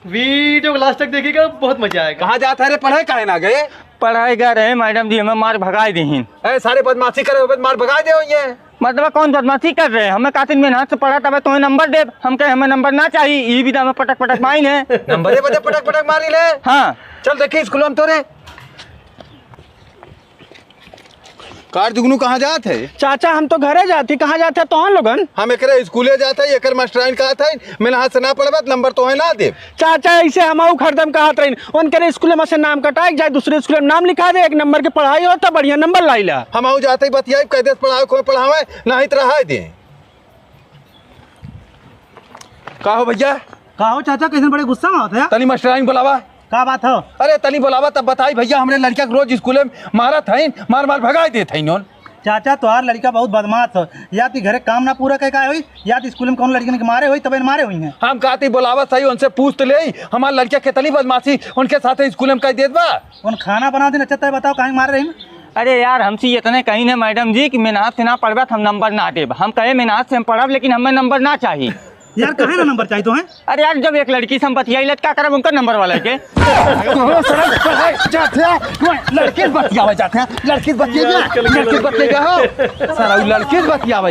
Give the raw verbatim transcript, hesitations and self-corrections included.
वीडियो को लास्ट तक देखिएगा, बहुत मजा आएगा। कहाँ जात है रे? पढ़े काहे ना गए? पढ़ाई गए रहे मैडम जी, हमें मार भगाई देहिन। ए, सारे बदमाशी करे, बद-, मार भगाई दे होइए। मतलब कौन बदमाशी कर रहे हैं? हमें कातिन मेहनत से पढ़ा तबे तोहे नंबर देब। हम कहे हमें नंबर ना चाहिए, ई भी तो हमें पटक पटक माइन है। नंबरे बदे पटक पटक मारी ले। हाँ। चल देखी स्कूल में तोरे। कार जुगनू कहाँ जात है? चाचा, हम तो घरे जात ही, कहाँ जात है तोहन लोगन? हम एकरे स्कूले जात है, एकर मास्टराइन कहत है, मेहनत से ना पढ़बे त नंबर तोहे ना देब। चाचा, ऐसे हमहू हरदम कहत रहिन, उनकरे स्कूल में से नाम कटाए, जाए दूसरे स्कूल में नाम लिखा दे, एक नंबर के पढ़ाई हो तो बढ़िया नंबर लाइला। हमहू जात ही बतियाई, कह दे पढ़ावे, कोई पढ़ावे, नहीं तो रहाए दे। का हो भैया? का हो चाचा, कैसन बड़े गुस्सा में होत है? तनी मास्टराइन बुलावा। का बात हो? अरे तनी बुलावा तब बताई भैया, हमरे लड़किया के रोज स्कूल में मारत हईन, मार मार भगाई देत हईन उन। चाचा तोहार लड़का बहुत बदमाश हो, या तो घरे काम ना पूरा कइ के आए होई, या तो स्कूल में कौन लड़कियन के मारे होई, तबे मारे होई हैं। हम कहती बुलावा सही, उनसे पूछ तो ले, हमार लड़किया कितनी बदमाशी उनके साथ स्कूल में कइ देत बा। उन खाना बना दिन, अच्छा तय बताओ काहे मारे रही? अरे यार, हमसे इतने कही ने मैडम जी कि मेहनत से ना पढ़बे त हम नंबर ना देब। हम कहे मेहनत से हम पढ़ब, लेकिन हमें नंबर ना चाही। यार, काहे ना नंबर चाही तोहे? अरे यार, जब एक लड़की से हम बतियाई लेत, का करब उनका नंबर वाला के? कौनो सरल पढ़ाई जात है, कोई लड़की से बतियावे जात है, लड़की से बतियावे, यार, कल लड़की से बतियावे हो, सारा लड़की से बतियावे।